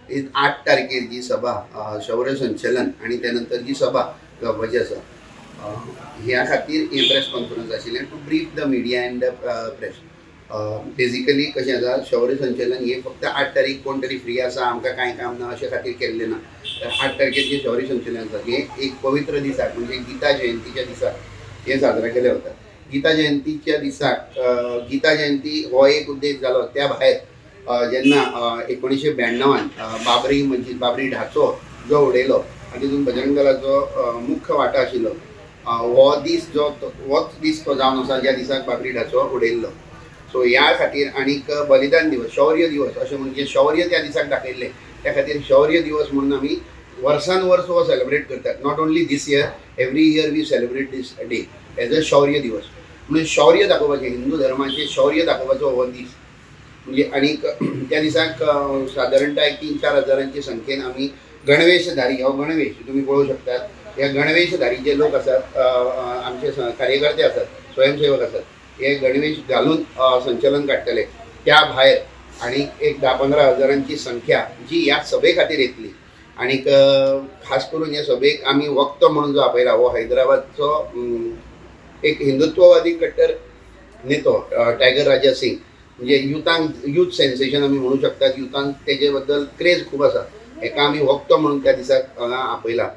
8 तारखेर जी सभा, शौर्य संचलन आनी त्या नंतर जी सभा जावपाची आसा, ह्या खातीर हें प्रेस कॉन्फरन्स आशिल्लें, to brief the media and the press. Basically कशें आसा, शौर्य संचलन हें फक्त 8 तारीख कोण तरी फ्री आसा, आमकां कांय काम ना अशें खातीर केल्लें ना. तर 8 तारखेर जें शौर्य संचलन आसा, हें एक पवित्र दिसाक, म्हणजे गीता जयंतीच्या दिसाक हें साजरा केलें वता. गीता जयंतीच्या दिसाक, गीता जयंती हो एक उद्देश जालो. त्या भायर जेन्ना 1992वान बाबरी मस्जीद, बाबरी ढाचो जो उडयलो आनी तितून बजरंग दलाचो मुख्य वांटो आशिल्लो, हो दीस जो होच दीस तो जावन आसा ज्या दिसाक बाबरी ढाचो उडयल्लो. सो ह्या खातीर आनीक बलिदान दिवस, शौर्य दिवस अशें म्हणून, जे शौर्य त्या दिसाक दाखयल्लें, त्या खातीर शौर्य दिवस म्हणून आमी वर्सान वर्स हो सेलिब्रेट करतात. Not only this year, every year we celebrate this day as a शौर्य दिवस. म्हणून शौर्य दाखोवपाचें, हिंदू धर्माचें शौर्य दाखोवपाचो हो दीस. म्हणजे आनीक त्या दिसाक सादारणतः एक 3-4 हजारांची संख्येन आमी गणवेशधारी, हो गणवेश तुमी पळोवंक शकतात, ह्या गणवेशधारी जे लोक आसात, आमचे कार्यकर्ते आसात, स्वयंसेवक आसात, हे गणवेश घालून संचलन काडटले. त्या भायर आनी एक 10-15 हजारांची संख्या जी ह्या सभे खातीर येतली. आनीक खास करून ह्या सभेक आमी वक्तो म्हणून जो आपयला, हो हैदराबादचो एक हिंदुत्ववादी कट्टर नेतो टायगर राजा सिंग. म्हणजे युथांक, यूथ सेन्सेशन आमी म्हणू शकतात, युथांक तेजे बद्दल क्रेज खूब आसा. हेका आमी वक्तो म्हणून त्या दिसाक हांगा आपयला.